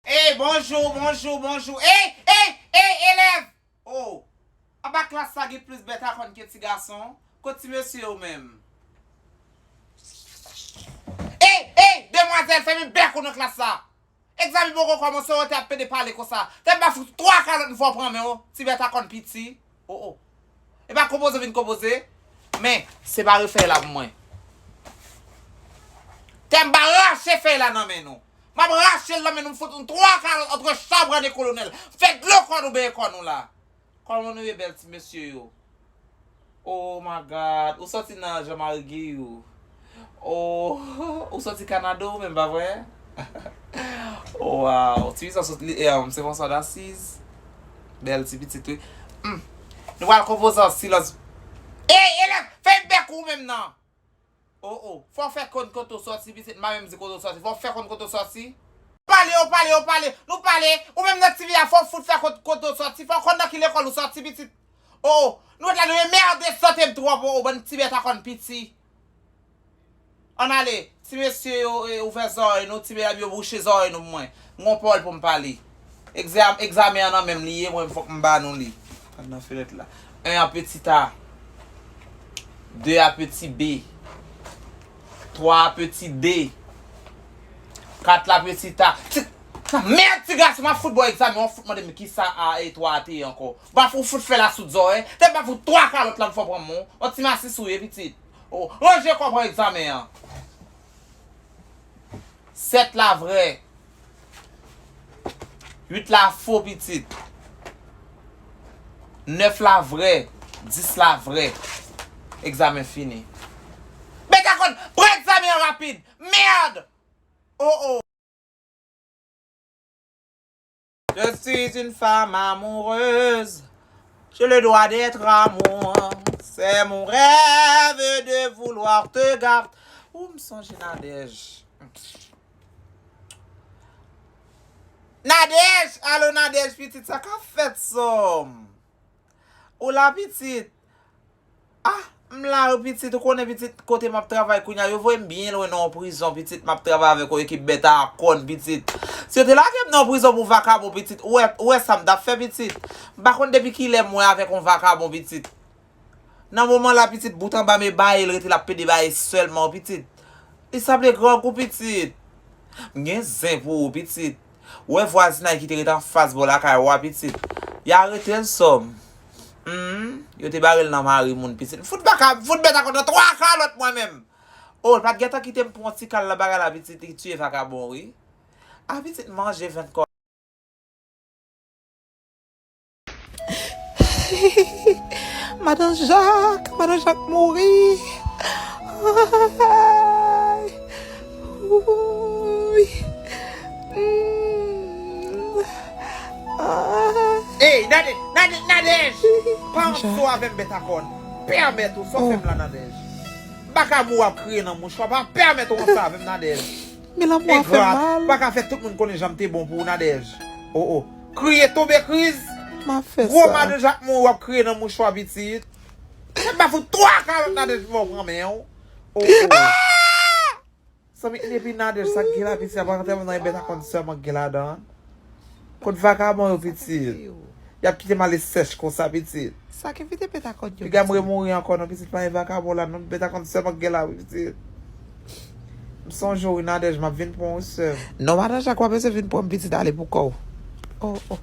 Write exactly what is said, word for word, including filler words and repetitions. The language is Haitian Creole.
Ey, bonjou, bonjou, bonjou. Ey, ey, ey, elèv! Oh! Anba klas sa gen plis bèt a kòn ke ti gason. Kot ti mesye yo menm? Ey, ey, demwazèl, fèmen bèk ou nan klas sa! Egzamen poko kòmanse, w te ap pede pale konsa. Te m ba fout twa kalòt m fè w pran men w, ti bèt a kòn piti. Oh, oh. E pa konpoze w vin konpoze. Men, separe fèy la pou mwen. Te m ba rache fèy la nan men nou. M ap rache l nan men nou, m fout nou twa kalòt antre chabran de kolonèl. Fè dlo kòn ou benyen kòn ou la. Kòman nou ye, bèl ti mesye yo? Oh my God, ou sòti nan Jean-Marie Guillou. Oh, ou sòti Kanada ou menm, pa vre? Oh, wow, ti mesye sòti li, eh, um, se François d'Assise. Bèl ti pitit, wi. Hmm. Nou pral konpoze an silans. Ey, elèv, fèy bèk ou menm nan! Oh, oh. Fò w fè konn kote w sòti, pitit. M pa menm di kote w sòti. Fò w fè konn kote w sòti. Pale, ou pale, ou pale. Nou pale. Ou menm nan T V a, fò w fout fè konn kote w sòti. Fò w konn nan ki lekòl ou sòti, pitit. Oh, oh. Nou ret la, nou enmède sante m twòp, oh, oh, bann ti bèt a kòn piti. Ann ale. Ti mesye yo, eh, ouvè zòrèy nou. Ti medam yo bouche zòrèy nou pou mwen. M gon pawòl pou m pale. Egza-, egzamen an nan men m li ye, mwen fòk m ba nou li. Al nan fenèt la. Un a petit a. Deux a petit B. Trois a petit D. Quatre la petit A. Ti, nan mèd ti gason, m ap fout ba w egzamen, w ap fout mande m kisa A e twa a te ye ankò. M ap fout fè l asout zòrèy. Te m ap fout twa kalòt la m fè w pran men w. On ti masis ou ye, pitit. Oh, ranje kò w pran egzamen an. Sèt la vrè. Uit la fo, pitit. Nèf la vrè. Dis la vrè. Egzamen fini. Bèt a kòn, pran egzamen an rapid. Mèd! Oh, oh. Je suis une femme amoureuse. J'ai le droit d'être amour. C'est mon rêve de vouloir te garder. Ou m sonje Nadège. Nadège! Alo Nadège, pitit, sa k ap fèt, sè m? Ou la, pitit? Ah, m la wi, pitit, ou konnen, pitit, kote m ap travay kounye a, yo voye m byen lwen nan yon prizon, pitit, m ap travay avèk yon ekip bèt a kòn, pitit. Si yo te lage m nan yon prizon pou vakabon, pitit, ou wè, ou wè sa m t ap fè, pitit? M pa konn depi kilè m wè avèk yon vakabon, pitit. Nan moman la, pitit, bout anba men baye l rete, l ap pede baye sèlman, pitit. Li sanble grangou, pitit. M gen zen pou ou, pitit. Ou wè vwazinay ki te ret anfas bò lakay ou a, pitit. Y arete l, sè m. Hmm, yo te bare l nan mari moun, pitit. M fout baka, m fout bèt a kòn nan twa kalòt mwen menm. Oh, l pa t gentan kite m pran yon ti kal nan bagay la, pitit, li tiye vakabon, wi. A, pitit, manje venn kò. Madan Jak, Madan Jak mouri. Ay. Wouy. Mm. Ah. Ey, Nadège, Nadège, Nadège! Pa anso avè m, bèt a kòn. Pèmèt ou, sa w fè m la, Nadège. M pa ka mouri ap kriye nan mouchwa, pa pèmèt ou anso avè m, Nadège. Men lanmou an fè mal. Engra, pa ka fè tout moun konnen jan m te bon pou ou, Nadège. Oh, oh. Kriye, tonbe kriz. M ap fè sa. Gwo madan Jak mouri, w ap kriye nan mouchwa, pitit. Se pa fout twa kalòt Nadège mò pran men w. Oh, oh. Zanmi, depi Nadège sa k gen la, pitit, ap antèman nan bèt a kòn sèlman k gen ladan. Kot vakabon yo, pitit? Y ap kite m ale sèch konsa, pitit. Sa k envite bèt a kòn yo, pitit? Piga m remouri ankò non, pitit, pa gen vakabon la non, bèt a kòn sèlman k gen la wi, pitit. M sonje w wi, Nadège, m ap vin pran w, sè m. Non, madan Jak, w ap bezwen vin pran m, pitit, ale pou kò w. Oh, oh.